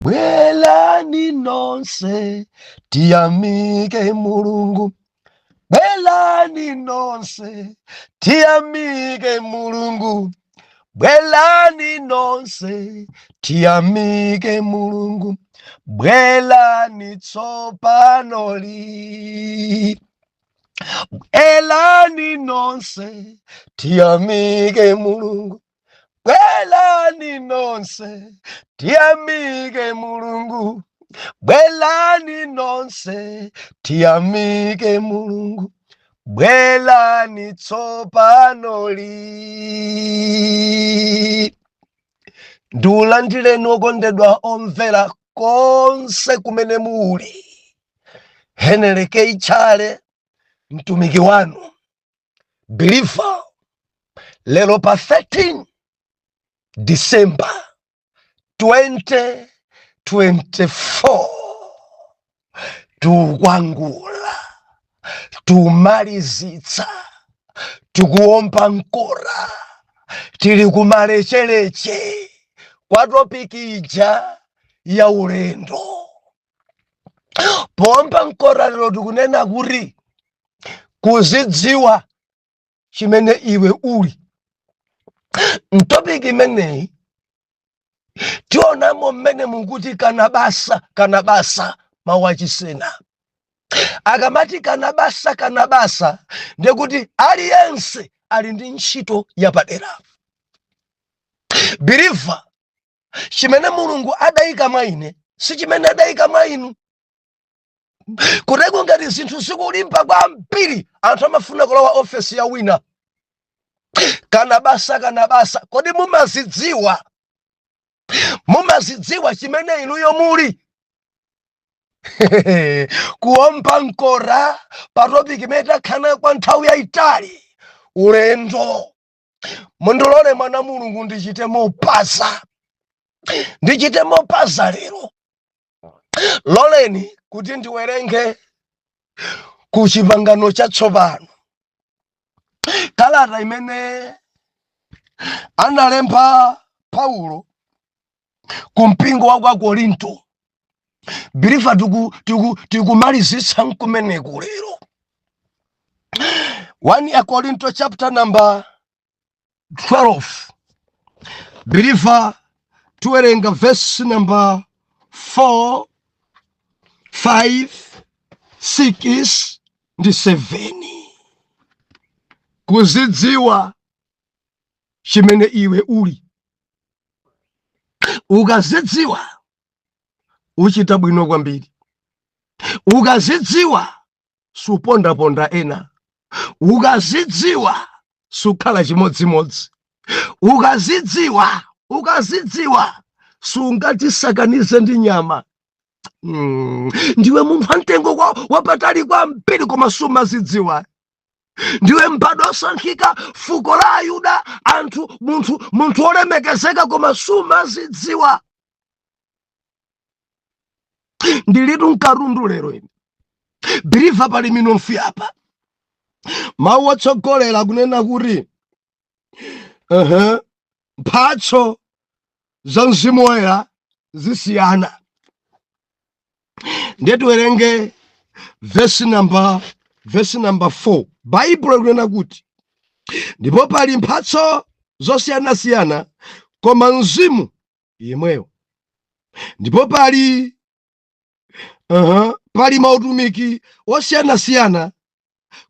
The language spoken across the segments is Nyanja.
Bwelani nonse tiyamike Mulungu. Bwelani nonse tiyamike Mulungu. Bwelani nonse tiyamike Mulungu. Bwelani tsopano li. Bwelani nonse tiyamike Mulungu. Bwelani nonse tiyamike Mulungu. Bwelani nonse tiyamike Mulungu. Bwelani tsopano li. Ndiulandireni okondedwa omvera konse kumene muli. Henry K. Chale, mtumiki wanu believer, lero pa 13 December 2024 tukwangula, tumalizitsa, tikuomba mkora, tili kumalechereche kwa topic ija ya ulendo. Poomba mkora lero tikunena kuti kuzidziwa chimene iwe uli. M'topic imeneyi tionamo mmene mukuti kana basa, kana basa, mawu achisena akamati kana basa, kana basa, ndekuti aliyense ali ndi ntchito yapadera. Believer, chimene Mulungu adayika mwa ine si chimene adayika mwa inu. Kuteko ngati zinthu zikulimba kwambiri, anthu amafuna kulowa ofesi ya wina. Kana basa, kana basa. Kodi mumazidziwa? Mumazidziwa chimene inuyo muli? Kuomba mkora pa topic imene takhala kwa nthawi yayitali, ulendo. Mundilole mwana Mulungu ndichite mopaza, ndichite mopaza lero. Loleni kuti ndiwerenge ku Chipangano Chatsopano kalata imene analemba Paulo ku mpingo wa kwa Korinto. Believer, tikumalizitsa nkumeneku lero. 1 Akorinto chapter number 12, believer, tiwerenga verse number 4, 5, 6 ndi 7. Kuzidziwa chimene iwe uli. Ukazidziwa uchita bwino kwambiri. Ukazidziwa supondaponda ena. Ukazidziwa sukhala chimodzimodzi. Ukazidziwa sungatisakanize ndi nyama. Ndiwe munthu amtengo wapatali kwambiri, koma sumazidziwa. Ndiwe mbadwa osankhika, fuko la Ayuda, anthu munthu olemekezeka, koma sumazidziwa. Ndilitu mkatundu lero ine, believer, pali minofu apa. Mawu otsogolera kunena kuti mphatso za Mzimu Woyera zisiyana. Ndiye tiwerenge verse number 4. Baibulo likunena kuti ndipo pali mphatso zosiyanasiyana, koma Mzimu yemweyo. Ndipo pali mautumiki osiyanasiyana,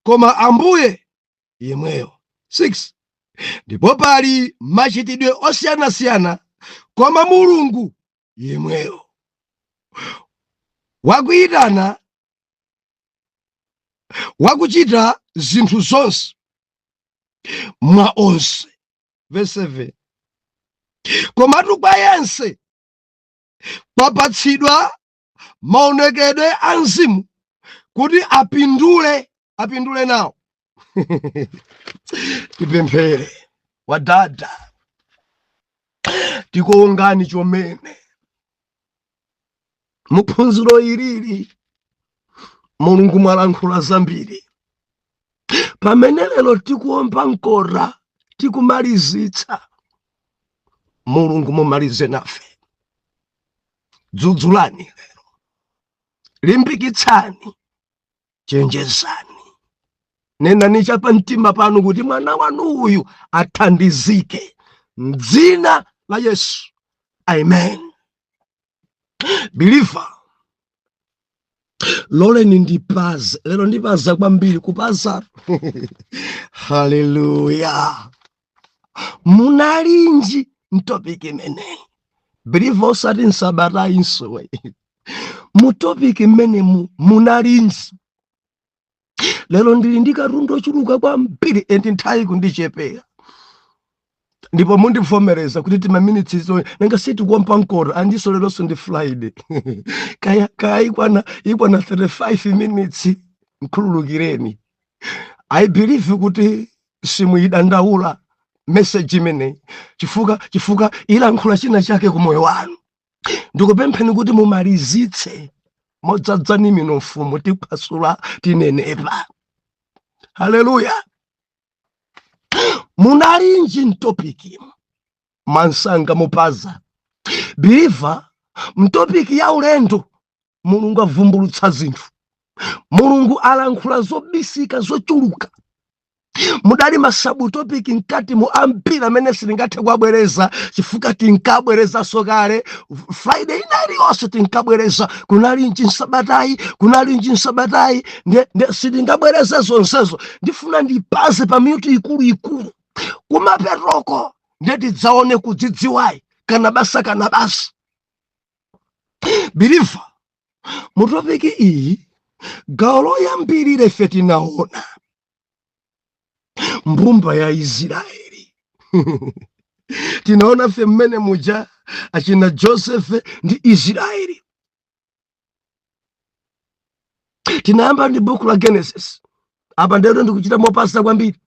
koma Ambuye yemweyo. 6 Ndipo pali machitidwe osiyanasiyana, koma Mulungu yemweyo wakuyitana, wakuchita zinthu zonse mwa onse. Verse 7: Komatu kwa yense kwapatsidwa maonekedwe a Mzimu kuti apindule nawo. Tipemphere. Wadada, tikuongani chomene muphunziro ilili. Mulungu, mwalankhula zambiri. Pamene lero tikuomba mkora, tikumalizitsa, Mulungu, mumalize nafe. Dzudzulani lero, limbikitsani, chenjezani, nenani chapamtima panu kuti mwana wanu uyu athandizike mdzina la Yesu, amen. Believer, loleni ndipaze lero, ndipaza kwambiri kupaza. Haleluya! Munalinji m'topic imeneyi, believer? Osati nsabata inso, mu topic imenemu munalinji? Lero ndili ndi katundu ochuluka kwambiri and nthawi kundichepera, ndipo mundivomereza kuti timaminitsi izo nanga sitikuompa mkota andiso. Leronso ndi Friday, kaya kaya ikwana 35 minutes. Nkhululukireni. I believe kuti simuyidandaula message imeneyi chifukwa ilankhula china chake ku moyo wanu. Ndikupempheni kuti mumalizitse modzadzani mino mfumu, tiphwasula, tinenepa. Haleluya! Munalinji m'topic mwansanga mupaza? Believer, m'topic ya ulendo Mulungu avumbulutsa zinthu, Mulungu alankhula zobisika zochuluka. Mudali ma subtopic mkati mu ambiri amene sitingathe kuwabwereza chifukwa tinkabwerezanso kale. Friday ina iliyonse tinkabwereza kunalinji nsabatayi, kunalinji nsabatayi. Nde sitingabwereze zonsezo. Ndifuna ndipaze pa mitu ikuluikulu kumapetoko, ndiye tidzaone kudzidziwayi kana basa kana basa. Believer, mu topic iyi, gawo loyambirira ife tinaona mbumba ya Israeli. Tinaona fe mmene muja achina Joseph ndi Israeli. Tinayamba ndi buku la Genesis. Apa ndero ndikuchita mopasa kwambiri.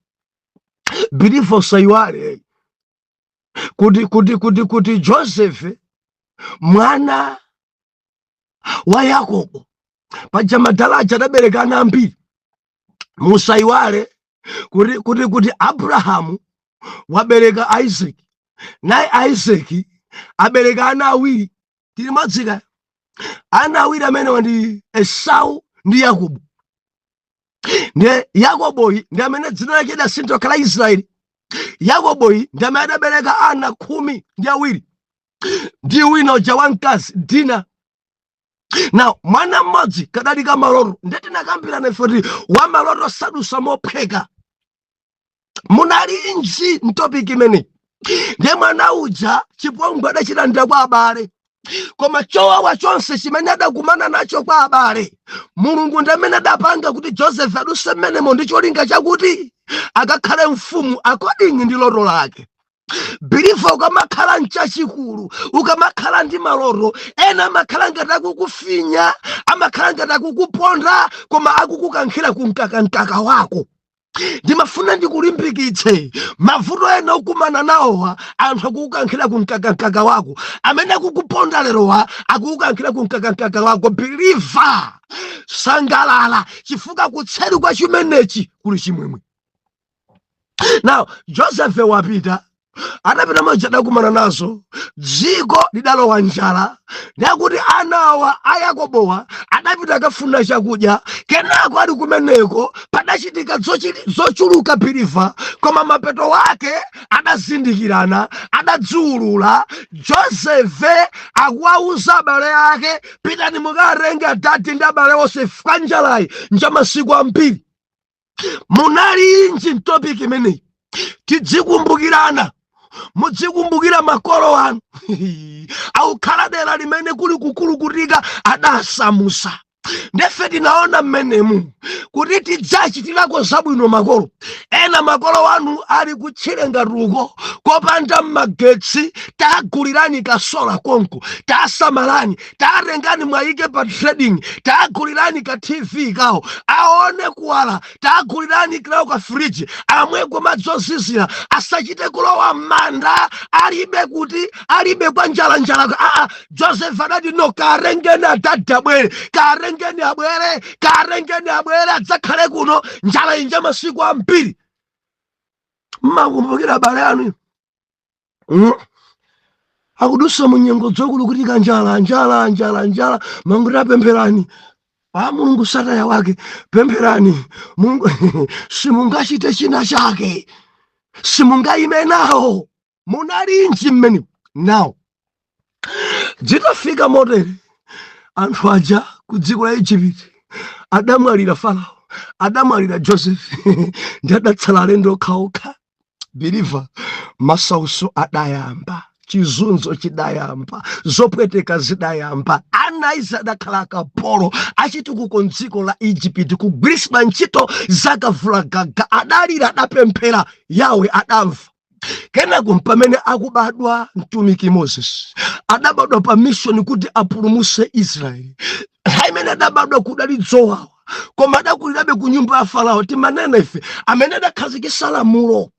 Believer, usaiwale kuti Joseph mwana wa Yakobo, paja madalaja adabereka ana ambiri. Musaiwale kuti Abrahamu wabereka Isaac, naye Isaac abereka ana awiri. Tili madzika ana awiri amenewa ndi Esau ndi Yakobo. Ndiye Yakoboyi ndi amene dzina lake lidasintha kukhala Israeli. Yakoboyi ndi amene adabereka ana 12 ndi wina uja wamkazi Dina. Now mwana mmodzi kadali kamaloto. Ndiye tinakambirana ife kuti wamaloto sadusa mophweka. Munalinji m'topic imeneyi? Ndiye mwana uja chipongwe adachilandira kwa abale, koma chowawa chonse chimene adakumana nacho kwa abale, Mulungu ndi amene adapanga kuti Joseph aduse mmenemo ndi cholinga chakuti akakhale mfumu according ndi loto lake. Believer, ukamakhala mchachikulu, ukamakhala ndi maloto ena, amakhala ngati akukufinya, amakhala ngati akukuponda, koma akukukankhira kumkakankaka wako. Ndimafuna ndikulimbikitse, mavuto ena okumana nawowa, anthu akukukankhira kumkakankaka wako. Amene akukuponda lerowa akukukankhira kumkakankaka wako. Believer, sangalala chifukwa kutseri kwa chimenechi kuli chimwemwe. Now Joseph wapita, adapita maja, adakumana nazo, dziko lidalowa njala. Ndakuti anawa a Yakobowa adapita akafuna chakudya. Kenako ali kumeneko padachitika zochuluka, believer, koma mapeto wake adazindikirana, adadziulula. Josefe akuwauza abale ake, "Pitani mukatenge adadi ndi abale onse, chifukwa njalayi njamasiku ambiri." Munalinji m'topic imeneyi? Tidzikumbukirana. Mudzikumbukira makolo anu akukhala dera limene kuli kukulukutika, adasamusa. Ndefe tinaona mmenemu kuti tidzachitirako zabwino makolo ena. Makolo anu ali kutchire ngatuko kopanda magetsi, tagulirani ka solar konko, tasamalani, tatengani mwayike pa trading, tagulirani ka TV kawo aone kuwala, tagulirani kawo ka friji amweko madzi ozizira, asachite kulowa m'manda alibe kuti alibe kwa njalanjala. Aa, Joseph adati, "No, karengeni adadi abwere, karengeni abwere, karengeni abwere, adzakhale kuno, njala inja masiku ambiri." Mmakumbukira abale anu? Akudusa mu nyengo zokulukutika, njala, njala, njala, njala. Manguti apempherani a Mulungu sataya wake, pempherani Mulungu. Simungachite china chake, simungayime nawo. Munalinji mmene nawo zitafika motere, anthu aja ku dziko la Igupti adamwalira Farao, adamwalira Joseph, ndi adatsala alendo okhaokha. Believer, masauso adayamba, chizunzo chidayamba, zopweteka zidayamba. Ana izi adakhala akapolo achitukuko mdziko la Igupti, kugwiritsidwa ntchito zakavulagaga. Adalira, adapemphera, Yawe adamva. Kenako pamene akubadwa mtumiki Moses, adabadwa pa mission kuti apulumuse Israeli. Nthawi imene adabadwa kudali dzowawa, koma adakulirabe ku nyumba ya Farao. Timanena ife, amene adakhazikisa lamulo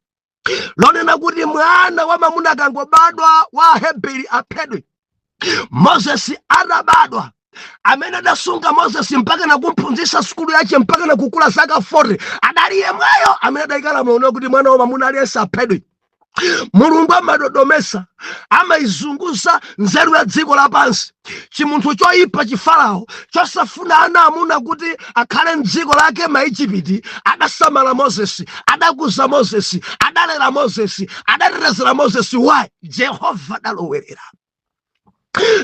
lonena kuti mwana wa mamuna akangobadwa wa Aheberi aphedwe. Moses adabadwa, amene adasunga Moses mpaka nakumphunzitsa sukulu yache mpaka nakukula zaka 40 adali yemweyo amene adayika lamulo kuti mwana wa mamuna aliyense aphedwe. Mulungu amadodomesa, amayizunguza nzeru ya dziko lapansi. Chimunthu choyipa, Chifarao chosafuna ana amuna kuti akhale mdziko lake Maijipiti, adasamala Moses, adakuza Moses, adalera Moses, adatetezera Moses. Why? Jehova adalowerera.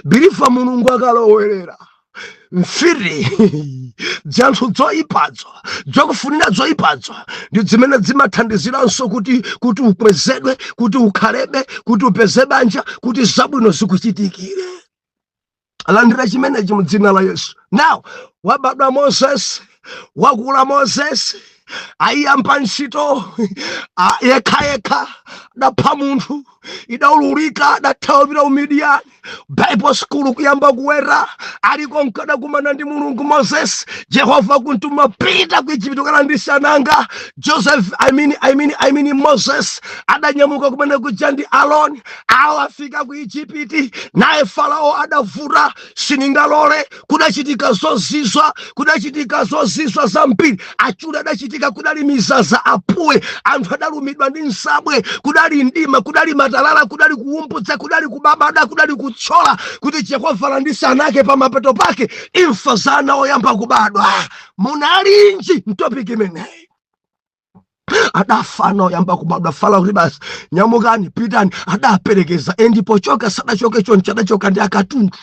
Believer, Mulungu akalowerera, mfiti dzanthu dzoyipadzo, dzokufunira dzoyipadzo, ndi zimene zimathandiziranso kuti ukwezedwe, kuti ukhalebe, kuti upeze banja, kuti zabwino zikuchitikire. Landira chimenechi mu dzina la Yesu. Now wabadwa Moses, wakula Moses, ayiyamba ntchito yekha yekha. Adapha munthu, idaululika, adathawa pita ku Midiyani. Bible school kuyamba kuwera aliko, nkadakumana ndi Mulungu. Moses, Jehova kuntuma, "Pita ku Igupto kalandisa nanga Joseph." I mean, Moses adanyamuka kumene kuja ndi Aaron awo, afika ku Igupti. Naye Farao adavuta, "Siningalole." Kudachitika zozizwa, kudachitika zozizwa zambiri. Achule adachitika, kudali mizaza, apuwe, anthu adalumidwa ndi nsabwe, kudali mdima, kudali matalala, kudali kuwumbudza, kudali kubabada, kudali kuthyola, kuti Jehova landisa anake. Pamapeto pake imfa za ana oyamba kubadwa. Munalinji m'topic imeneyi? Adafa ana oyamba kubadwa. Farao kuti, "Basi, nyamukani, pitani." Adaperekeza endipo choka sadachoke choncho, adachoka ndi akatundu,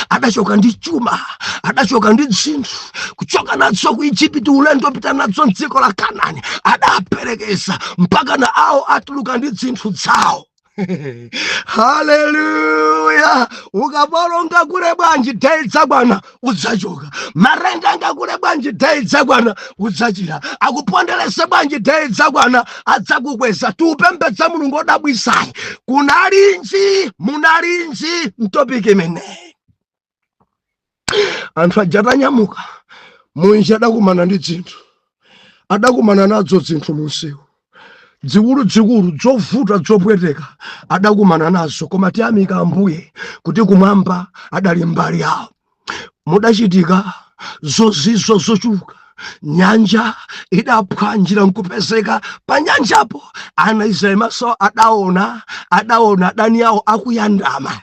adachoka ndi chuma, adachoka ndi zinthu, kuchoka nazo ku Igupti, ulendo pita nazo mdziko la Kanani. Adaperekeza mpaka na awo atuluka ndi zinthu zawo. Haleluya! Ukapolo ngakule bwanji, day idzakwana udzachoka. Matenda ngakule bwanji, day idzakwana udzachira. Akuponderese bwanji, day idzakwana adzakukweza. Tiupembedza Mulungu odabwisayi. Kunalinji, munalinji m'topic imeneyi? Anthu aja atanyamuka munji, adakumana ndi zinthu, adakumana nazo zinthu munsewu dzikulu dzikulu, zovuta, zopweteka, adakumana nazo. Koma tiyamika Ambuye kuti kumwamba adali mbali yawo. Mudachitika zozizwa zochuluka. Nyanja idaphwa, njira nkupezeka pa nyanjapo. Ana Israeli maso adaona, adaona adani awo akuyandama.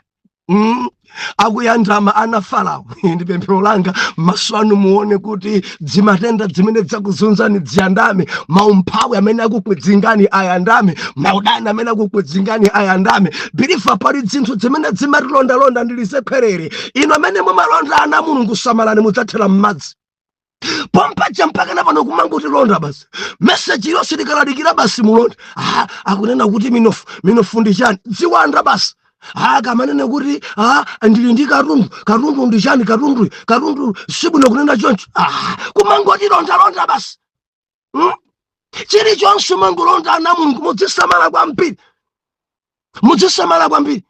Akuyandama ana Farao. Ndi pemphero langa, maso anu muone kuti dzimatenda zimene dzakuzunzani dziyandame, maumphawi amene akukwedzingani ayandame, maudani amene akukwedzingani ayandame. Believer, pali zinthu zimene zimatilondalonda ndi lizekhwerere. Inu amene mumalonda ana Mulungu, samalani, mudzathera m'madzi pompaja. Mpaka napano kumangotilonda basi, message yonse tikalalikira basi mulonda. Ah, akunena kuti minofu, minofu ndi chani? Dziwanda basi. Ah, kamanene kuti, ah, ndili ndi katundu, katundu ndi chani? Katundu, katundu sibwino kunena choncho. Ah, kumangotilondalonda basi, Chilichonse mangolonda. Ana Mulungu, mudzisamala kwambiri, mudzisamala kwambiri.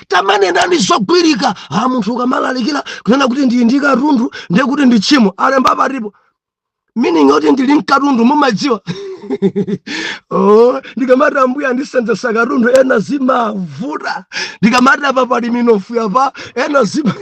Tamanenani zogwirika. Ah, munthu ukamalalikira kunena kuti ndili ndi katundu, ndiye kuti ndi tchimo. Alemba patipo? Meaning yoti ndili mkatundu, mumadziwa. Oh, ndikamati Ambuye andisenzesa katundu, ena zimavuta. Ndikamati apa pali minofu yapa, ena zima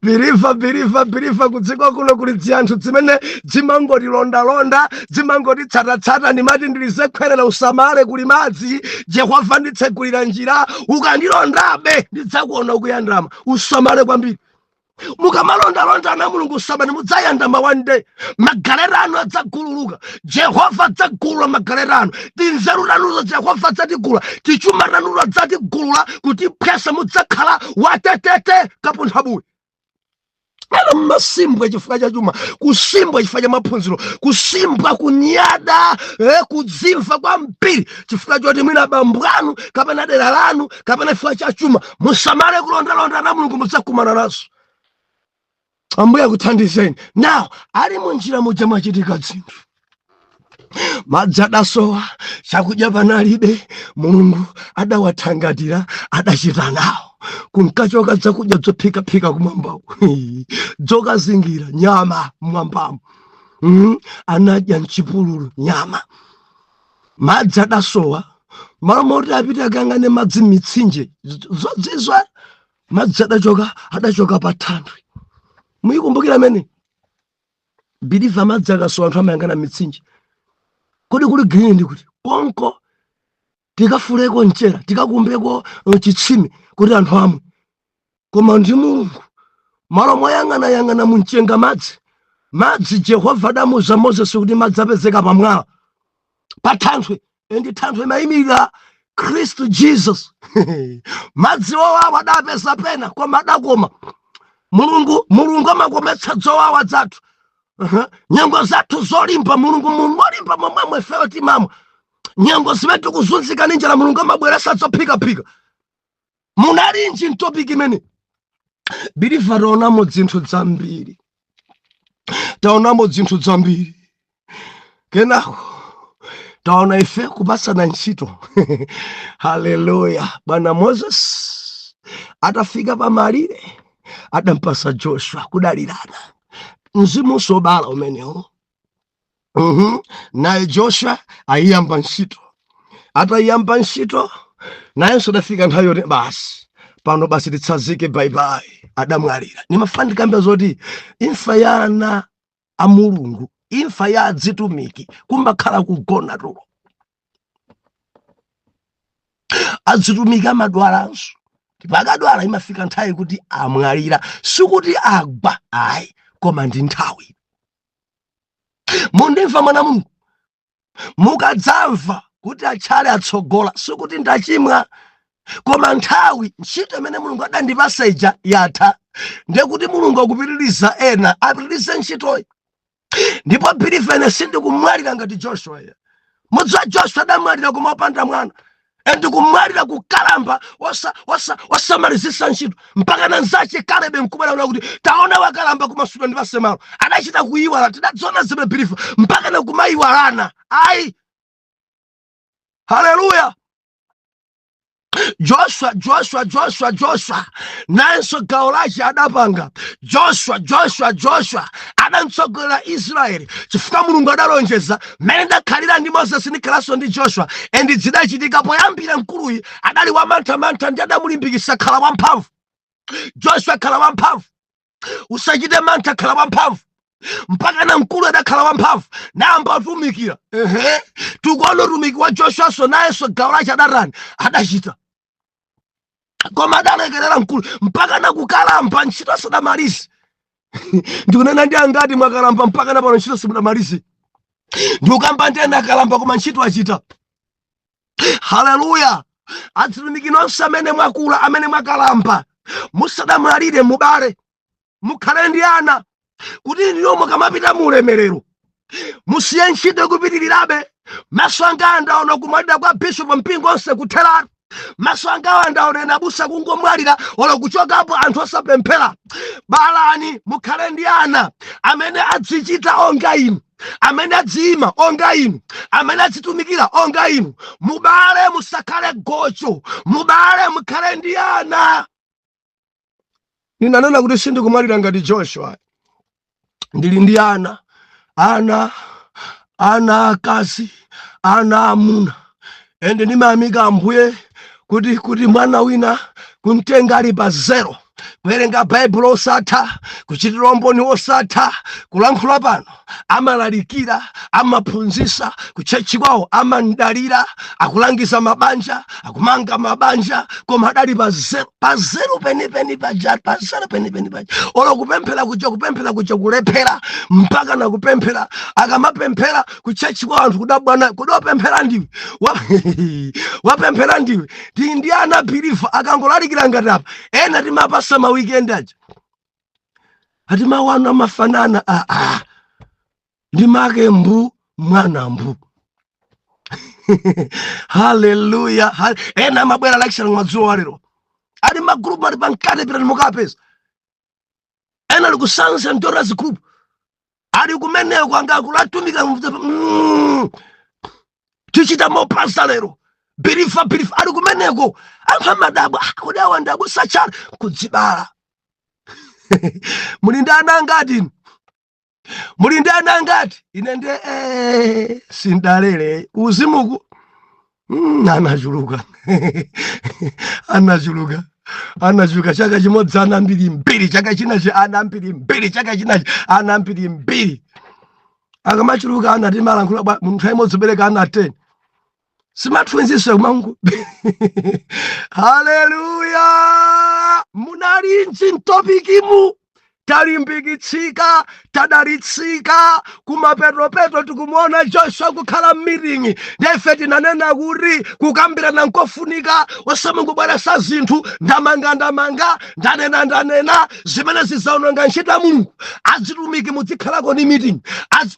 believer, believer, believer. Kudziko kuno kuli dzinthu zimene dzimangotilondalonda, dzimangotitsatatsata. Ndimati ndilizekhwerera, usamale, kuli madzi. Jehova nditsegulira njira. Ukandilondabe ndidzakuona ukuyandama. Usamale kwambiri mukamalondalonda ana Mulungu, usamale, mudzayandama one day. Magaleta anu adzagululuka. Jehova adzagulula magaleta anu. Tinzeru tanuzo Jehova adzatigula, tichuma tanuzo adzatigulula kutiphwesa. Mudzakhala watetete kapunthabuwe. Ena mmasimbwa chifukwa cha chuma, kusimbwa chifukwa cha maphunziro, kusimbwa, kunyada, kudzimva kwambiri chifukwa choti mwina abambo anu kapena dera lanu kapena chifukwa cha chuma. Musamale kulondalonda na Mulungu, mudzakumana nazo. Ambuye akuthandizeni. Now ali munjira muja mwachitika zinthu. Madzi adasowa, chakudya panalibe. Mulungu adawathangatira, adachita nawo. Kunkachoka zakudya zophikaphika kumwambako, zokazingira nyama mwambamo. Anadya mchipululu nyama. Madzi adasowa, malo moti apite akangane madzi m'mitsinje zodzizwa, madzi adachoka pa thanthwe. Muyikumbukira amene believer? Madzi akasowa, anthu amayangana mitsinje. Kodi kuli green ndi kuti konko tikafuleko mchera, tikakumbeko chitsime kuti anthu amwe? Koma ndi Mulungu, malo moyang'anayang'ana mumchenga madzi, madzi Jehova adamuza Moses kuti madzi apezeka pamwala, pa thanthwe. And thanthwe imayimirira Khristu Jesus. Madzi owawa adapeza pena, koma adakoma. Mulungu amakometsa zowawa zathu. Nyengo zathu zolimba, Mulungu molimba momwemwe ifeyo timamwa. Nyengo zimene tikuzunzika ndi njala, Mulungu amabweresa zophikaphika. Munalinji m'topic imene, believer? Taonamo zinthu zambiri, taonamo zinthu zambiri. Kenako taona ife kupasana ntchito. Haleluya! Bwana Moses atafika pamalire adampasa Joshua, kudalirana, mzimu sobala umenewo. Naye Joshua ayiyamba ntchito. Atayiyamba ntchito, nayenso adafika nthawi yoti basi, pano basi titsazike, bye bye, adamwalira. Nimafuna ndikambe zoti imfa ya ana a Mulungu, imfa ya adzitumiki, kumakhala kugona tulo. Adzitumiki amadwalanso, ndipo akadwala imafika nthawi kuti amwalira. Sikuti agwa ayi, koma ndi nthawi. Mundimva, mwana Mulungu? Mukadzamva kuti atchale atsogola, sikuti ndachimwa, koma nthawi, ntchito imene Mulungu adandipasa ija yatha. Ndiye kuti Mulungu akupitiriza, ena apitirize ntchitoyi. Ndipo believer, ine sindikumwalira ngati Joshua ya. Mudziwa Joshua adamwalira koma opanda mwana, and kumwalira kukalamba, osamalizisa ntchito, mpaka nanzache Kalebe nkubwera kuti taona wakalamba koma sudandipase malo. Adachita kuyiwala. Tidadziona zimene, believer, mpaka na kumayiwalana. Ayi, haleluya! Joshua, Joshua, Joshua, Joshua nayenso gawo lace adapanga. Joshua, Joshua, Joshua adamtsogolera Israeli chifukwa Mulungu adalonjeza, mmene ndakhalira ndi Moses ndikhalanso ndi Joshua. And zidachitika. Poyambira mkuluyi adali wamanthamantha, ndi adamulimbikitsa, khala wamphamvu Joshua, khala wamphamvu, usachite mantha, khala wamphamvu. Mpaka na mkulu adakhala wamphamvu, nayamba atumikira. Ehe, tikuona utumiki wa Joshuaso. Nayenso gawo lace adatani? Adachita, koma adalekerera mkulu mpaka na kukalamba, ntchito sadamalize. Ndikunena ndi angati mwakalamba mpaka na pano ntchito simudamalize? Ndikukamba ndi ena akalamba koma ntchito achita. Haleluya! Azitumiki nonse amene mwakula, amene mwakalamba, musadamwalire mubale, mukhale ndi ana, kuti iniyo mukamapita mu ulemerero musiye ntchito ikupitirirabe. Maso anga andaona kumwalira kwa bishop, mpingo onse kutheratu. Maso anga andaona abusa kungomwalira olo kuchokapo anthu osapemphera. Balani, mukhale ndi ana amene adzichita onga inu, amene adziyima onga inu, amene adzitumikira onga inu. Mubale, musakhale gocho. Mubale, mukhale ndi ana. Ninanena kuti sindikumwalira ngati Joshua, ndili ndi ana. Ana, ana akazi, ana amuna. Ende ndimayamika Ambuye kuti mwana wina kumtenga ali pa zero, kuwerenga Baibulo osatha, kuchitira umboni osatha, kulankhula pano, amalalikira, amaphunzitsa ku church kwawo, amandalira, akulangiza mabanja, akumanga mabanja, koma adali pa zero, pa zero penipeni paja, pa zero penipeni paja. Olo kupemphera kuja, kupemphera kuja kulephera, mpaka na kupemphera. Akamapemphera ku church kwa anthu kudabwana, kudapemphera ndiwe, wapemphera ndiwe. Ndi ana believer akangolalikira ngati apa, ena timapasa ma weekend aja, ati mawu anu amafanana. Aa, ndi make mbu, mwana mbu. Haleluya! Ena amabwera lecture madzulo alero, ali ma group ali pankati, pitani mukapeza. Ena ali ku Sons and Daughters group, ali kumeneko, angakulatumika. Tichita mopasa lero, believer, believer ali kumeneko. Anthu amadabwa, "Ah, kodi awa ndakusachala kudzibala?" Muli ndi ana angati inu? Muli ndi ana angati? Ine ndi sindalere uzimuku. Anachuluka, anachuluka, anachuluka. Chaka chimodzi ana mbiri mbiri, chaka chinachi ana mbiri mbiri, chaka chinachi ana mbiri mbiri. Akamachuluka ana, timalankhula bwa munthu imodzi bereka ana 10, simatwinzise mangu. Haleluya! Munalinji m'topic mu? Talimbikitsika, tadalitsika. Kumapetopeto tikumuona Joshua kukhala m'meeting. Ndife tinanena kuti kukambirana nkofunika, osamangobweresa zinthu, ndamanga, ndamanga, ndanena, ndanena, zimene zizaononga ntchito ya Mulungu. Azitumiki, muzikhalako ndi meeting,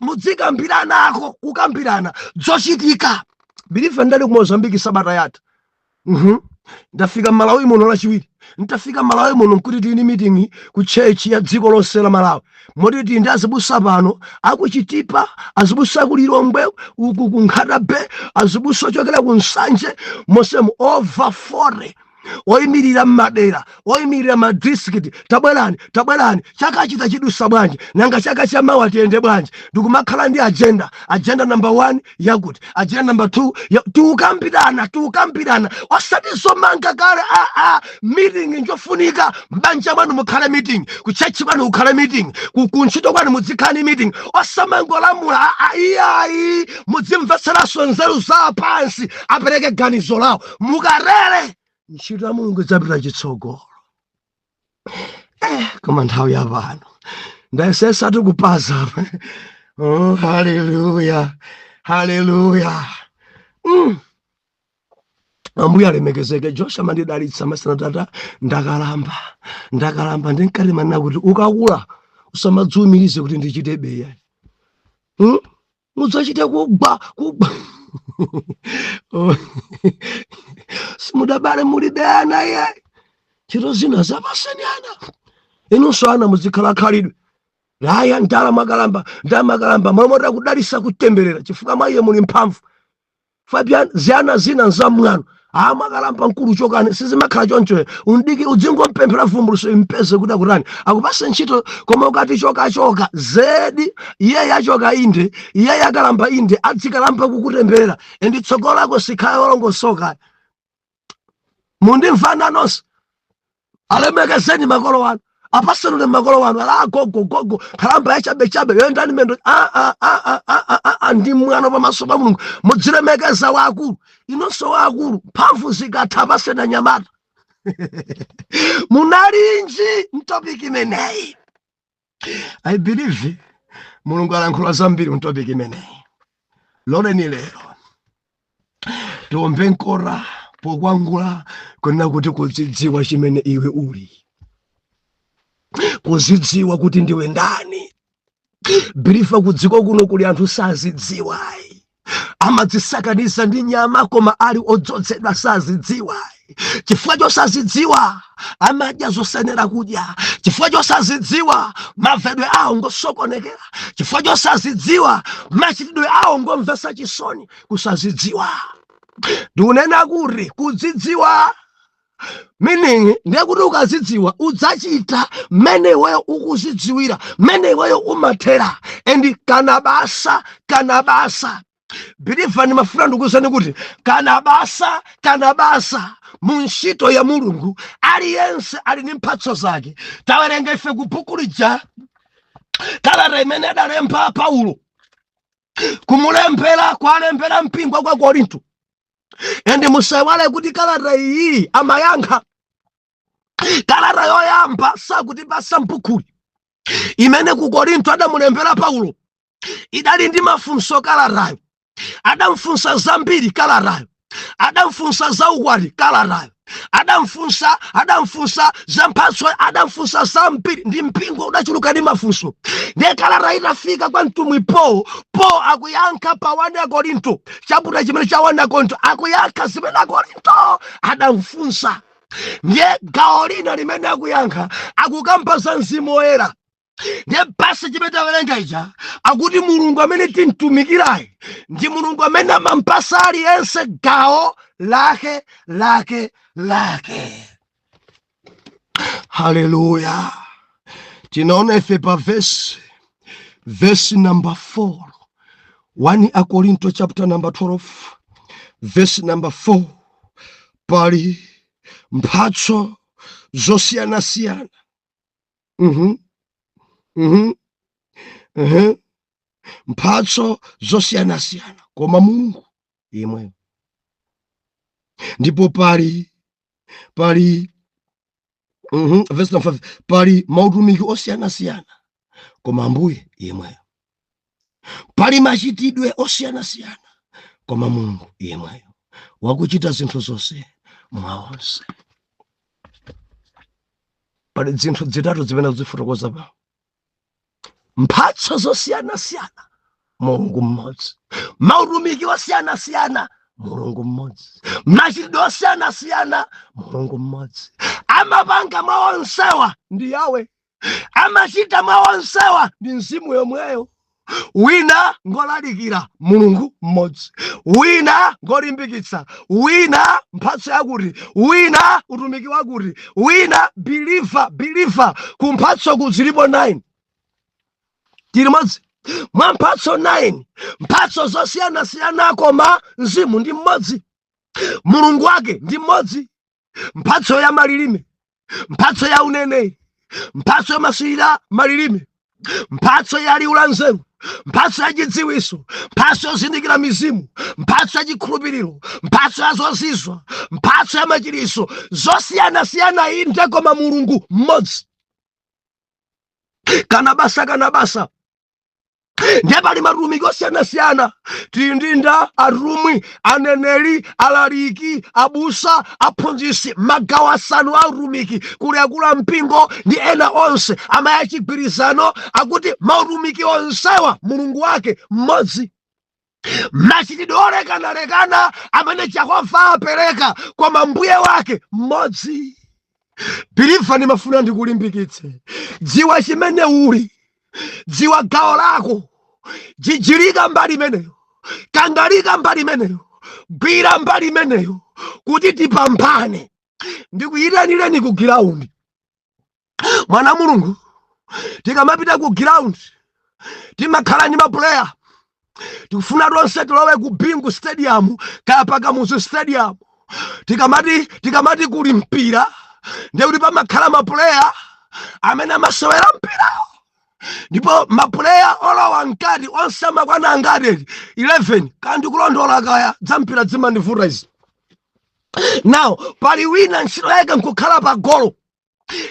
muzikambiranako, kukambirana zochitika. Believer, ndali ku Mozambiki sabata yatha. Ndafika Malawi muno Lachiwiri. Ntafika Malawi muno nkuti tili meeting ku church ya dziko lonse la Malawi, moti tili ndi azibusa pano akuchitipa, azibusa aku Lilongwe, uku ku Nkhata Bay, azibusa ochokera ku Nsanje, mosemu over 40, oyimirira mmadera, oyimirira ma district. Tabwerani, tabwerani, chaka chita chidusa bwanji? Nanga chaka chamawa tiyende bwanji? Ndikumakhala ndi agenda, agenda number one yakuti, agenda number two ya, tiukambirana, tiukambirana, osati zomanga kale. Aa, meeting njofunika. Mbanja mwanu mukhale meeting, ku church kwanu kukhale meeting, kuntchito kwanu muzikhala ni meeting, osamangolamula. Aa, iyayi, mudzimvetseranso nzeru za pansi, apereke ganizo lawo. Mukarere ntchito ya Mulungu idzapita chitsogolo. Koma nthawi yapano ndayesesa tikupaza. Oh, haleluya, haleluya! Ambuye alemekezeke. Joshua mandidalitsa masana. Tata, ndakalamba, ndakalamba, ndinkati manena kuti ukakula usamadziwumirize kuti ndichite beya, Mudzachite kugwa, kugwa. Oh, simudabale, mulibe ana iye. Ntchito zina zapaseni ana. Inunso ana, muzikhala khalidwe laya. Ndala mwakalamba, ndamakalamba, momwe kudalisa, kutemberera, chifukwa mwa iye muli mphamvu. Fabian, ziyana zina nzamwano. Amakalamba mkulu, chokani, sizimakhala choncho. Undiki udzingompemphera vumbuluso impeze kuti akutani, akupase ntchito. Koma ukati chokachoka zedi, iye yachoka inde, iye yakalamba inde, adzikalamba kukutemberera, and tsogolo lako sikhala yolongosoka. Mundimvana nonse? Alemekezeni makolo anu, apasenule makolo wanu. Ala gogo, gogo, khalamba yachabechabe, yoyendani mendo. Ah, ah, ah, ah, ah, ah, ah, ndi mwano pamaso pa Mulungu. Mudzilemekeza waakulu, inonso waakulu, mphamvu zikatha pasena nyamata. Munalinji m'topic imeneyi? I believe Mulungu alankhula zambiri m'topic imeneyi. Loleni lero tiombe nkora pokwangula kunena kuti kudzidziwa chimene iwe uli, kuzidziwa kuti ndiwe ndani. Believer, kudziko kuno kuli anthu sazidziwayi, amadzisakaniza ndi nyama, koma ali odzozedwa, sazidziwayi. Chifukwa chosazidziwa amadya zosenera kudya, chifukwa chosazidziwa mavedwe awo ngosokonekera, chifukwa chosazidziwa machitidwe awo ngomvetsa chisoni. Kusazidziwa. Ndikunena kuti kudzidziwa. Meaning ndiye kuti ukazidziwa udzachita mmene iweyo ukuzidziwira, mmene iweyo umathera. And kana basa, kana basa, believer, ndimafuna ndikuwuzani kuti kana basa, kana basa mu ntchito ya Mulungu, aliyense ali ndi mphatso zake. Tawerenga ife ku buku lija, kalata imene adalemba Paulo kumulembera, kwalembera mpingo kwa Korinto. And musaiwale kuti kalata iyi amayankha kalata yoyamba, sakutipasa mbukuli imene ku Korinto adamulembera Paulo, idali ndi mafunso. Kalatayo adamfunsa zambiri. Kalatayo adamfunsa za ukwati, kalatayo adamfunsa za mphatso, adamfunsa zambiri, ndi mpingo udachuluka ndi mafunso. Ndiye kalata itafika kwa mtumwi Paul, Paul akuyankha pa 1 Akorinto, chapter chimene cha 1 Akorinto, akuyankha zimene Akorinto adamfunsa. Ndiye gawo lina limene akuyankha, akukamba za Mzimu Woyera. Ndiye basi chimene tawerenga ija, akuti Mulungu amene timtumikirayi ndi Mulungu amene amampasa aliyense gawo lake lake lake. Haleluya! Tinaona ife pa verse number 4, 1 Akorinto chapter number 12, verse number 4, pali mphatso zosiyanasiyana. Mphatso zosiyanasiyana, koma Mulungu yemweyo. Ndipo pali verse number 5, pali mautumiki osiyanasiyana, koma Ambuye yemweyo. Pali machitidwe osiyanasiyana, koma Mulungu yemweyo wakuchita zinthu zonse mwa onse. Pali zinthu zitatu zimene zifotokoza pa mphatso zosiyanasiyana, Mulungu mmodzi; mautumiki osiyanasiyana, Mulungu mmodzi; machitidwe osiyanasiyana, Mulungu mmodzi. Amapanga mwa onsewa ndi Yawe, amachita mwa onsewa ndi Mzimu yomweyo. Wina ngolalikira, Mulungu mmodzi; wina ngolimbikitsa, wina mphatso yakuti, wina utumiki wakuti, wina. Believer, believer, ku mphatso ku zilipo 9. Tili modzi mwa mphatso 9, mphatso zosiyanasiyana, koma Mzimu ndi mmodzi, Mulungu wake ndi mmodzi. Mphatso ya malilime, mphatso ya uneneri, mphatso yomasulira malilime, mphatso ya liwu la nzeru, mphatso ya chidziwitso, mphatso yozindikira mizimu, mphatso ya chikhulupiriro, mphatso ya zozizwa, mphatso ya machiritso, zosiyanasiyana inde, koma Mulungu mmodzi. Kana basa, kana basa. Ndiye pali matumiki osiyanasiyana. Tili ndi nda atumwi, aneneri, alaliki, abusa, aphunzitsi, magawo asanu a utumiki. Kuli akulu a mpingo ndi ena onse amaya chigwirizano, akuti mautumiki onsewa Mulungu wake mmodzi, machitidwe olekanalekana amene Jehova apereka, koma Mbuye wake mmodzi. Believer, ndimafuna ndikulimbikitse: dziwa chimene uli, dziwa gawo lako, jijilika mbali imeneyo, kangalika mbali imeneyo, gwira mbali imeneyo kuti tipambane. Ndikuyitanireni ku ground, mwana Mulungu. Tikamapita ku ground timakhala ndi ma player. Tikufuna tonse tilowe ku Bingu Stadium kaya pakamuzu Stadium. Tikamati kuli mpira, ndiye kuti pamakhala ma player amene amasewera mpirawo, ndipo ma player olowa mkati onse amakwana angati? 11 kandi kulondola? Kaya dzampira dzimandivuta izi. Now pali wina ntchito yake nkukhala pa golo,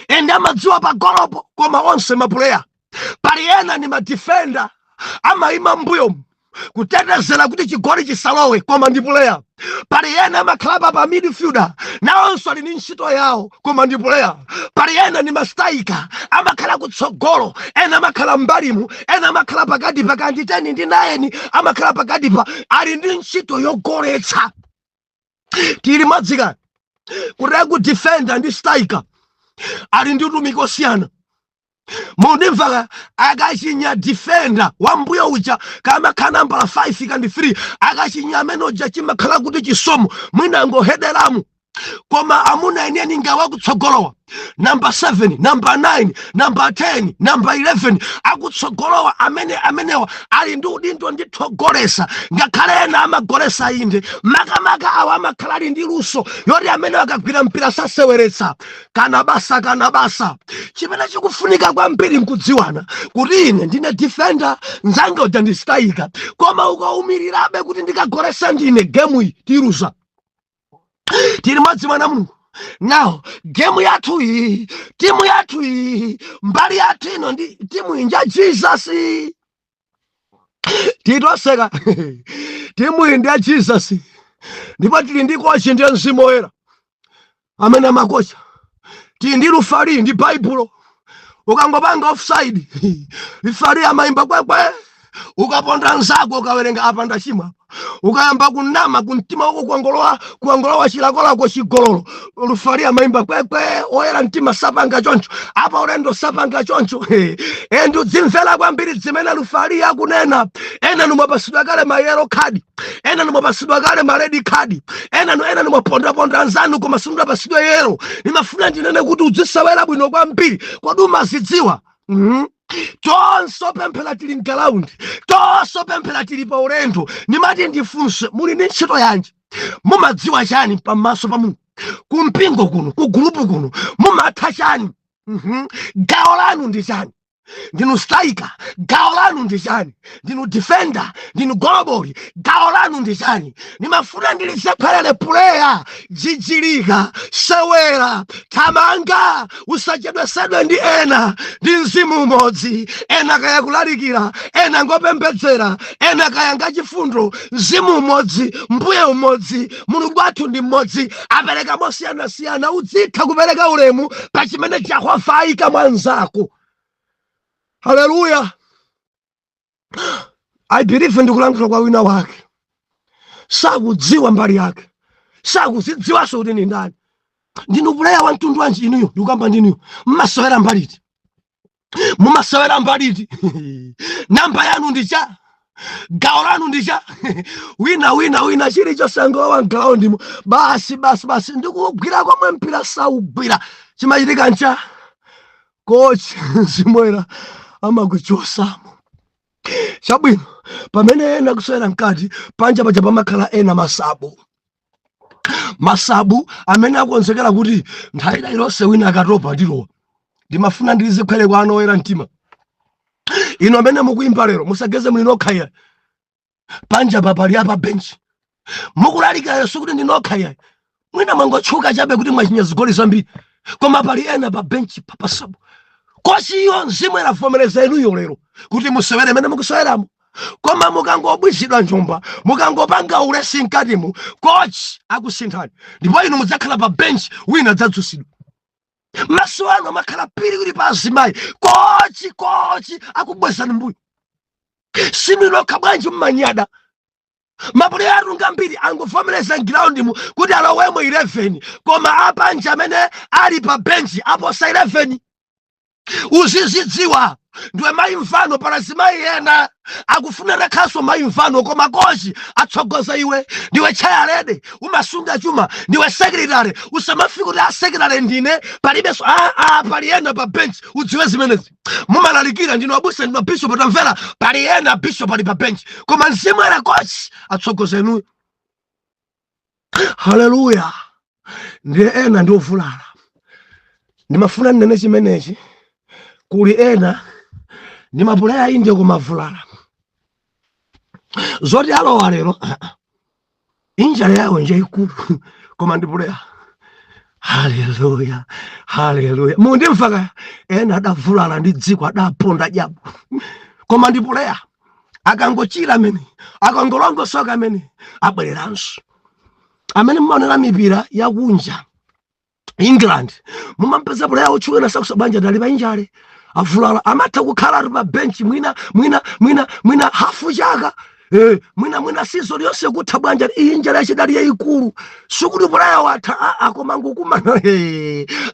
ende amadziwa pa golopo, koma onse ma player. Pali ena ndi ma defender, amayima mbuyo kutetezera kuti chigoli chisalowe, koma ndi player. Pali ena amakhala pa midfielder, nawonso ali ndi ntchito yawo, koma ndi player. Pali ena ndi ma striker, amakhala kutsogolo, ena amakhala mbalimu, ena amakhala pakati pa kandi 10 ndi 9, amakhala pakati pa, ali ndi ntchito yogoletsa. Tili madzikani kuti aku defender ndi striker ali ndi utumiki osiyana. Mundimva? Akachinya defender wambuyo uja, kamakhala nambala 5 kandi 3, akachinya amene uja chimakhala kuti chisomo, mwina angohederamo. Koma amuna enieni ngawakutsogolowa, namba 7, namba 9, namba 10, namba 11, akutsogolowa amene amenewa ali ndi udindo ndithogolesa. Ngakhale ena amagolesa inde, makamaka awa amakhala ali ndi luso yoti amene akagwira mpira saseweretsa. Kana basa, kana basa. Chimene chikufunika kwambiri nkudziwana kuti ine ndine defender, nzanga uja ndi striker. Koma ukaumirirabe kuti ndikagolesa ndine, game iyi tiluza. Tili modzi, mwana Mulungu. Now game yathu iyi, timu yathu iyi, mbali yathu ino ndi timu inja Jesus. Titoseka, timu iyi ndi ya Jesus, ndipo tili ndi coach, ndiye Mzimu Woyera amene amakocha. Tili ndi referee, ndi Baibulo. Ukangopanga offside, referee amayimba kwekwe. Ukaponda nzako, ukawerenga apa ndachimwa. Ukayamba kunama kumtima wako, kuangolowa kuangolowa chilakolako chigololo, referee amayimba kwekwe. Oyera mtima sapanga choncho, apa ulendo sapanga choncho. And udzimvera kwambiri zimene referee akunena. Ena numwapasidwa kale ma yellow card, ena numwapasidwa kale ma red card, ena numwapondaponda anzanu koma simudapasidwa yellow. Nimafuna ndinene kuti udzisewera bwino kwambiri. Kodi umazidziwa? Tonse opemphera tili m'ground, tonse opemphera tili pa ulendo. Nimati ndifunse, muli ndi ntchito yanji? Mumadziwa chani pamaso pa Mulungu? Kumpingo kuno, ku group kuno, mumatha chani? Gawo lanu ndi chani? Ndinu striker? Gawo lanu ndi chani? Ndinu defender? Ndinu goloboli? Gawo lanu ndi chani? Nimafuna ndilizepherere player. Jijilika, sewera, thamanga, usachedwesedwe ndi ena. Ndi mzimu umodzi. Ena kaya kulalikira, ena ngopembedzera, ena kaya ngachifundo. Mzimu umodzi, Mbuye umodzi, Mulungu wathu ndi mmodzi, apereka mosiyanasiyana. Udzitha kupereka ulemu pa chimene Jehova ayika mwa mnzako. Haleluya! I believe ndikulankhula kwa wina wake sakudziwa mbali yake, sakuzidziwanso kuti ndi ndani. Ndinu player wa mtundu wanji inuyo? Ndikukamba ndinuyo, mmasewera mbaliti? Mumasewera mbaliti? Namba yanu ndi cha? Gawo lanu ndi cha? Wina, wina, wina, chilichonse angolowa m'groundimo basi, basi, basi, ndikugwira komwe mpira saugwira. Chimachitika ncha coach zimwera amakuchosamo. Chabwino, pamene ena kusewera mkati, panja paja pamakhala ena ma sub, ma sub amene akonzekera kuti nthawi ina ilonse wina akatopa ndilowa. Ndimafuna ndilizikhwere kwa ana oyera mtima ino amene mukuyimba lero, musageze muli nokha iya. Panja papali apa benchi mukulalikira Yesu kuti ndinokha iya. Mwina mwangotchuka chabe kuti mwachinya zigoli zambiri, koma pali ena pa benchi pa sub. Coach yo Mzimu iravomereza inuyo lero kuti musewere mene mukuseweramo, koma mukangobwizidwa njomba, mukangopanga ulesi mkatimu, coach akusinthani ndipo inu mudzakhala pa bench, wina adzadzusidwa. Maso anu amakhala piri pa azimayi, coach, coach akubwezani mbuyo. Siminokha bwanji mmanyada? Ma player atu ngambiri angovomereza m'groundmu kuti alowemo 11, koma apanja amene ali pa benchi aposa 11. Uzizidziwa ndiwe mayi mfano. Pala zimayi ena akufuna takhaso mayi mfano, koma coach atsogoza iwe. Ndiwe chairlady, umasunga chuma, ndiwe secretary. Usamafika kuti a secretary ndine, palibenso pali ena pa bench. Udziwe zimenezi. Mumalalikira, ndinu abusa, ndinu bishop, tamvera, pali ena bishop ali pa bench, koma Mzimu era coach atsogoza inuyo. Haleluya! Ndiye ena ndi ovulala. Ndimafuna ndinene chimenechi. Kuli ena ndi ma player inde, koma avulala. Zoti alowa lero, injury yawo njaikulu, koma ndi player. Haleluya, haleluya! Mundimva kaya? Ena adavulala ndi dziko, adaponda jabu, koma ndi player. Akangochira amene, akangolongosoka amene, abwereranso. Amene mumaonera mipira yakunja, England, mumampeza player otchuka nasakusa banja dali pa injury, avulala, amatha kukhala ali pa bench mwina, mwina, mwina, mwina hafu chaka, mwina season yonse kutha. Bwanja iyi injury yachidali yayikulu? Sikuti player watha, aa, koma angokumana,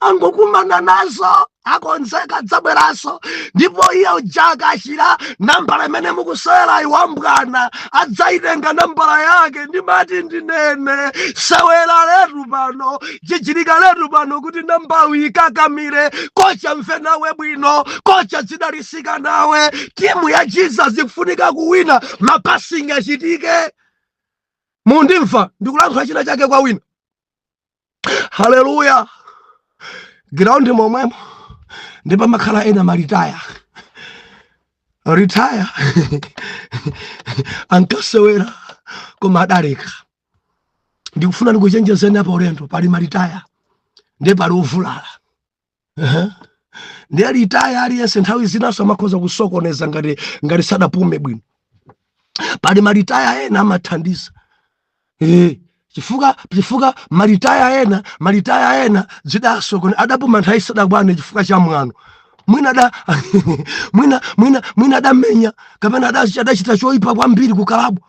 angokumana nazo. Akonzeka, adzabweranso. Ndipo iye uja akachira, nambala imene mukusewerayi wambwana adzayitenga nambala yake. Ndimati ndinene, sewera letu pano, jijirika letu pano kuti nambawu ikakamire. Kocha mve nawe bwino, kocha dzidalisika nawe. Timu ya Jesus ikufunika kuwina, mapassing achitike. Mundimva ndikulankhula china chake kwa wina? Haleluya! Ground momwemo ndi pamakhala ena maretire, retire, ankasewera koma adaleka. Ndikufuna ndikuchenjezeni apa ulendo, pali maretire ndi pali ovulala. Ndiye retire aliyense nthawi zinaso amakhoza kusokoneza ngati sadapume bwino. Pali maretire ena amathandiza, chifukwa maretire ena, maretire ena zidasokone, adapuma nthawi sadakwane chifukwa cha mwano. Mwina ada mwina mwina mwina adamenya kapena adachita choyipa kwambiri ku kalabu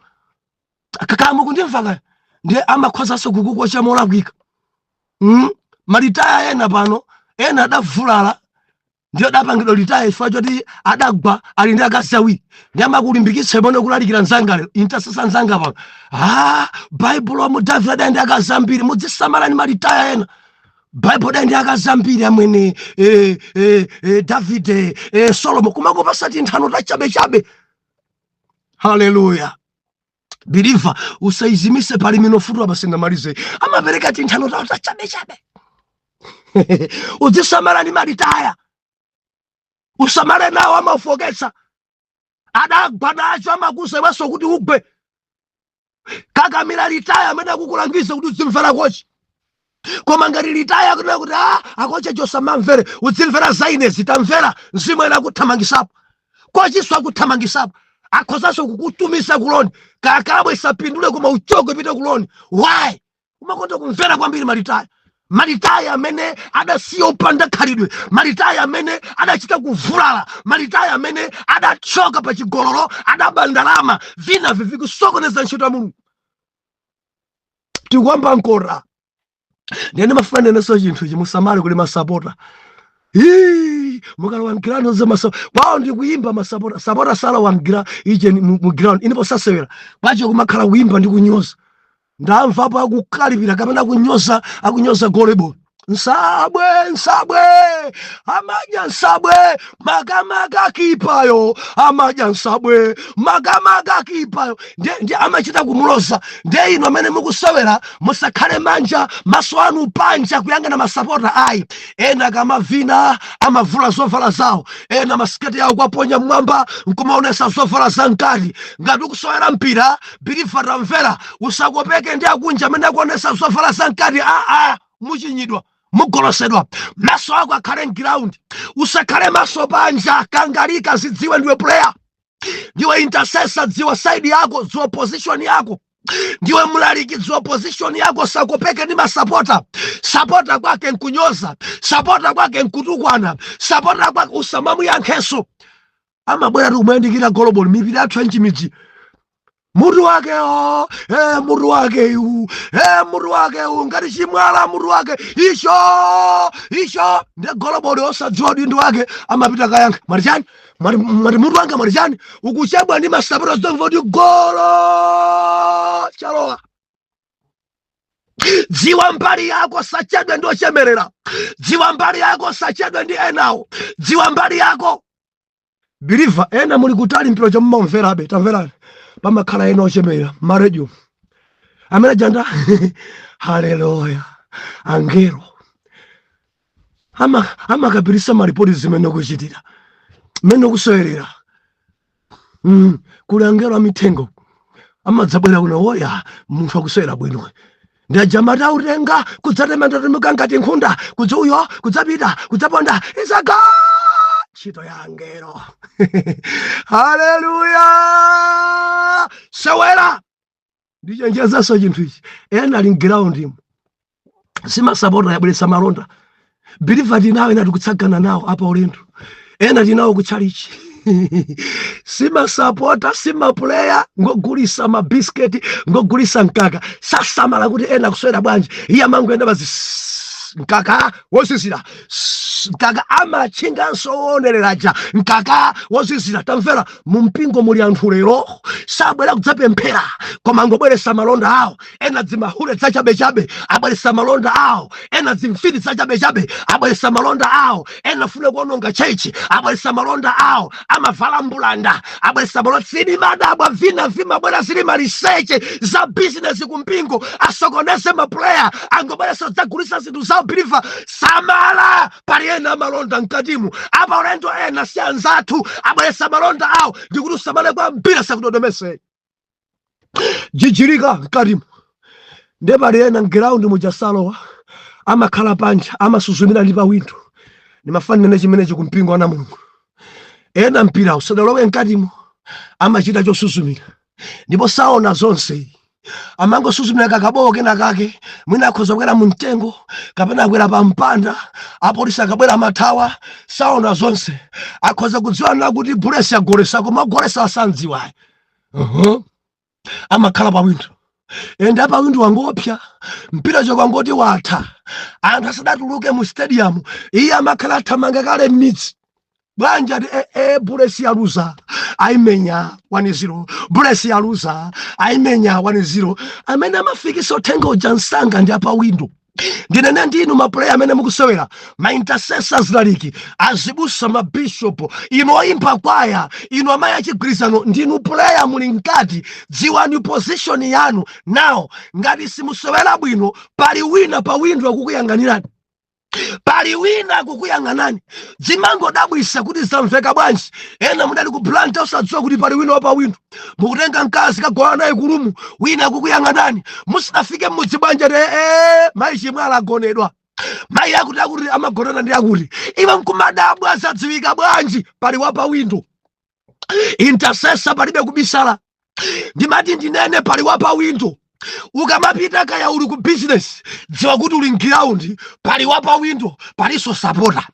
kakamu. Kundimva kaya? Ndiye amakhozanso kukukocha molakwika. Maretire ena pano, ena adavulala, ndiyo adapangidwa retire chifukwa choti adagwa ali ndi akazi awiri. Ndi amakulimbikitsa imene kulalikira nzanga lero, intercessor nzanga pano. Ah, Baibulo mu Davide adali ndi akazi ambiri. Mudzisamala ni maretire ena. Baibulo adali ndi akazi ambiri amwene, Davide, Solomo, kumakupasa tinthano tachabechabe. Haleluya! Believer, usaizimise. Pali minofutu apa, sindamalize. Amapereka tinthano tawo tachabechabe. Udzisamala ni maretire, usamale nawo, amafoketsa. Adagwa nacho, amakusa iwenso kuti ugwe. Kakamira retire amene akukulangiza kuti udzimvera kochi. Koma ngati retire akunena kuti, "Ah, akoche chosamamvere, udzimvera zainezi," tamvera, mzimu ena akuthamangisapo, kochinso akuthamangisapo, akhozanso kukutumiza kuloan. Kakabwe isapindule, koma uchoke upite kuloan. Why umakonda kumvera kwambiri maretire? Maretire amene adasiya upanda khalidwe, maretire amene adachita kuvulala, maretire amene adachoka pa chigololo, adaba ndalama, vina vikusokoneza ntchito ya Mulungu. Tikuwamba nkora. Ndiyene mafuna nenenso chinthu chimusamale kuli masapota. Ii, mukalowa mground za masa kwawo ndikuyimba masapota. Sapota salowa mgira ije mu ground inipo sasewera kwacho, kumakhala kuyimba ndi kunyoza. Ndamvapo akukalipira kapena kunyoza, akunyoza golebo. Nsabwe, nsabwe amadya, nsabwe makamaka kipayo amadya, nsabwe makamaka kipayo. Ndiye amachita kumuloza. Ndiye inu amene mukusewera, musakhale manja maso anu panja kuyang'ana masapota, ayi. Ena akamavina amavula zovala zawo, ena masiketi yawo kwaponya mmwamba nkumaonesa zovala zamkati. Ngati ukusewera mpira, believer, tamvera, usakopeke ndi akunja amene akuonesa zovala zamkati. Aa, muchinyidwa, mugolosedwa. Maso ako akhale mground, usakhale maso panja. Kangalika, zidziwe ndiwe player, ndiwe intercessor, dziwa side yako, dziwa position yako. Ndiwe mlaliki, dziwa position yako. Sakopeke ndi masapota. Sapota kwake nkunyoza, sapota kwake nkutukwana, sapota kwake usamamuyankhenso. Amabwera tikumuyandikira goloboli. Mipira yathu yanchimidzi, mutu wake o, mutu wake iwu, mutu wake u ngati chimwala, mutu wake icho icho. Ndiye goloboli osadziwa udindo wake amapita kayankha, "Mwati chani? Mwati, mwati mutu wanga mwati chani?" Ukuchebwa ndi masapota, zomva kuti golo chalowa. Dziwa mbali yako, sachedwe ndi ochemerera. Dziwa mbali yako, sachedwe ndi enawo. Dziwa mbali yako, believer. Ena muli kutali, mpira chamumamverabe. Tamverani, pamakhala ena ochemerera maredio amene janda. Haleluya! Angelo amakapirisa malipoti zimene ukuchitira, mmene ukusewelera. Kuli angelo amithengo amadzabwera kuno, woya munthu akusewera bwino. Ndi ajamata autenga kudzatembenduka ngati nkhunda, kudza uyo, kudzapita, kudzaponda, izaga ntchito ya angelo. Haleluya! Sewera. Ndichenjezenso chinthu ichi, ena ali mground imo simasapota, yabweretsa malonda. Believer, tinawo ena tikutsagana nawo apa ulendo, ena tinawo kutchalichi, simasapota, simaplayer, ngogulisa mabisiketi, ngogulisa mkaka. Sasamala kuti ena akuswera bwanji, iye amangoenda bazi. Mkaka wozizira. Mkaka amatchinganso oonereraja mkaka wozizira. Tamvera, mu mpingo muli anthu lero sabwera kudzapemphera, koma angobweresa malonda awo. Ena dzimahule dzachabechabe, abweresa malonda awo. Ena dzimfiti dzachabechabe, abweresa malonda awo. Ena afuna kuononga church, abweresa malonda awo. Amavala mbulanda, abweresa malonda. Silimadabwa vina vimabwera zili maliseche za bizinesi kumpingo, asokoneze ma player, angobweresa dzagulisa zinthu zawo. Believer, samala, pali ena amalonda mkatimu apa. Ulendo ena si anzathu, abweresa malonda awo. Ndikuti usamale kwambiri, sakudodomese jijirika mkatimu. Nde pali ena m'ground mujasalowa, amakhala panja, amasuzumira ndi pa window. Ndimafanira chimenechi kumpingo ana Mulungu. Ena mpira usadalowe mkatimo, amachita chosuzumira ndipo saona zonse, amangosuzumira kakabowo kena kake. Mwina akhoza kukwera mu mtengo kapena akwera pa mpanda. Apolisi akabwera amathawa, saona zonse. Akhoza kudziwa na kuti Bullets yagolesa, koma agolesa asandziwayi. Amakhala pa window ende apa window wangopya mpira chokangoti watha, anthu asadatuluke mu stadium, iye amakhala athamanga kale m'midzi. Bwanja ati Bullets yaluza, aimenya 1-0. Bullets yaluza, aimenya 1-0. Amene amafikisa uthenga uja msanga ndi apa window. Ndinene ndinu ma player amene mukusewera, ma intercessors, laliki, azibusa, mabishopu, inu oyimba kwaya, inu amayi achigwirizano, ndinu player muli mkati. Dziwani position yanu. Now ngati simusewera bwino, pali wina pa window akukuyang'anirani, pali wina akukuyang'anani. Zimangodabwisa kuti zamveka bwanji. Ena mudali ku Blantyre, usadziwa kuti pali wina wapa window. Mukutenga mkazi kagona naye ku room, wina akukuyang'anani. Musadafike mmudzi, bwanja te mayi chimwe alagonedwa, mayi akuti akuti amagonana ndi akuti. Iwe nkumadabwa, zadziwika bwanji? Pali wapa window. Intercessor, palibe kubisala. Ndimati ndinene, pali wapa window. Ukamapita kaya uli ku business, dziwa kuti uli m'ground, pali wapa window, palinso supporter.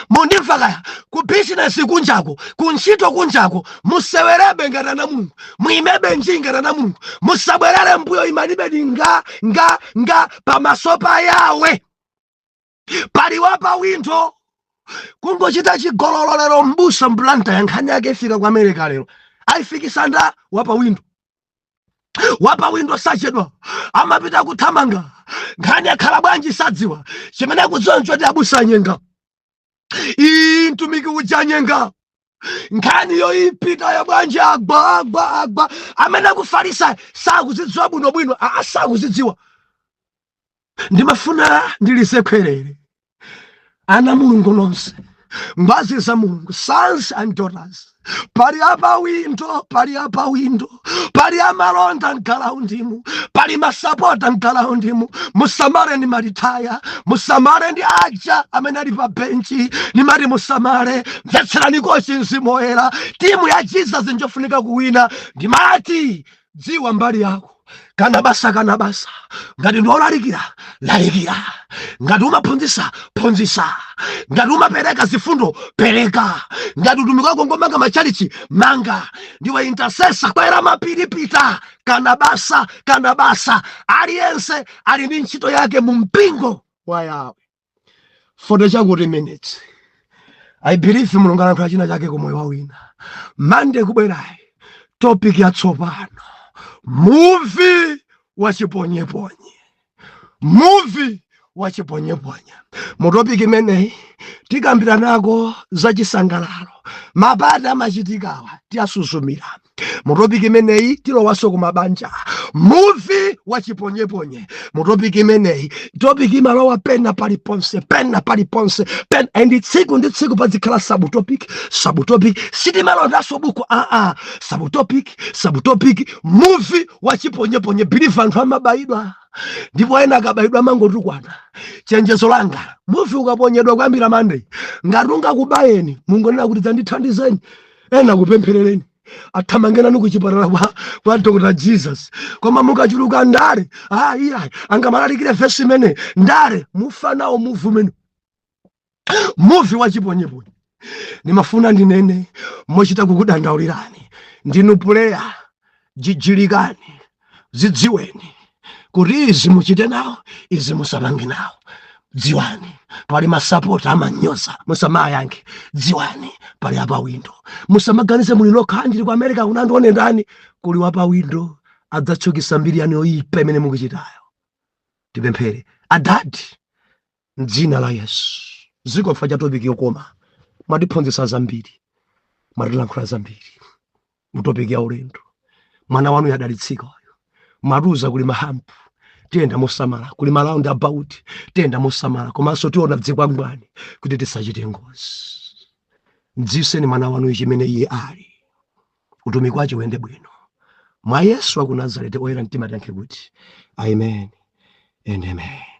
Mundimva? Kaya ku business kunjako, ku ntchito kunjako, musewerebe ngati ana Mulungu, muimebe nji ngati ana Mulungu, musabwerere mbuyo, imanibedi nga nga nga pamaso pa Yawe. Pali wapa window. Kungochita chigololo lero mbusa mBlantyre, nkhani yake ifika ku America lero. Ayifikisa nda wapa window. Wapa window sachedwa, amapita kuthamanga. Nkhani yakhala bwanji sadziwa. Chimene akudziwa nchoti abusa anyenga, iyi mtumiki uja anyenga. Nkhani yoipita ya bwanji, agwa agwa agwa. Amene akufalisa sakuzidziwa bwinobwino, aa, sakuzidziwa. Ndimafuna ndilisekhwerere ana Mulungu nonse, ngwazi za Mulungu, sons and daughters. Pali apa window, pali apa window, pali amalonda m'groundmu, pali masapota m'groundmu. Musamale ndi malitaya, musamale ndi aja amene ali pa benchi. Nimati musamale, mvetserani coach Mzimu Woyera. Timu ya Jesus njofunika kuwina. Ndimati dziwa mbali yako. Kana basa, kana basa. Ngati ndiwolalikira, lalikira. Ngati umaphunzitsa, phunzitsa. Ngati umapereka zifundo, pereka. Ngati utumiki wako ngomanga machalichi, manga. Ndiwe intercessor, kwera mapiri, pita. Kana basa, kana basa. Aliyense ali ndi ntchito yake mu mpingo wa Yawe. 40 chakuti minutes, I believe Mulungu alankhula china chake kumoyo wa wina. Mande kubwerayi, topic yatsopano, muvi wa chiponyeponye, muvi wa chiponyeponye. Mu topic imeneyi tikambira nako za chisangalalo, ma party amachitikawa, tiyasuzumira. Mu topic imeneyi tilowanso kumabanja, muvi wa chiponyeponye. Mu topic imeneyi, topic imalowa pena paliponse, pena paliponse, pena and tsiku ndi tsiku pazikhala subtopic, subtopic. Sitimalondanso buku, aa, subtopic, subtopic. Muvi wa chiponyeponye. Believer, anthu amabayidwa, ndipo ena akabayidwa amangotukwana. Chenjezo langa, muvi ukaponyedwa kuyambira Monday, ngati ungakubayeni, mungonena kuti dzandithandizeni, ena kupempherereni, athamangenani kuchipatala kwa Dr Jesus. Koma mukachuluka ndale, ah, iya angamalalikire vesi imene ndale, mufanawo muvi umene, muvi wachiponyeponye. Ndimafuna ndinene mochita kukudandaulirani, ndinu player, jijilikani, zidziweni kuti izi muchite nawo, izi musapange nawo. Dziwani pali masapota amanyoza, musamayankhe. Dziwani pali apawindo, musamaganize muli lokha, ndili ku America, kunandione ndani. Kuli wapawindo adzatchukisa mbiri yanu yoyipa imene mukuchitayo. Tipemphere. Adadi, mdzina la Yesu, zikomo cha topic yokoma, mwatiphunzitsa zambiri, mwatilankhula zambiri mu topic ya ulendo. Mwana wanu yadalitsika uyu. Mwatiuza kuli ma hump, tiyenda mosamala, kuli ma roundabout, tiyenda mosamala, komanso tiona dzikwangwani kuti tisachite ngozi. Mdziseni mwana wanuyu chimene iye ali, utumiki wace uyende bwino. Mwa Yesu wa ku Nazareti, oyera mtima tiyankhe kuti amen and amen.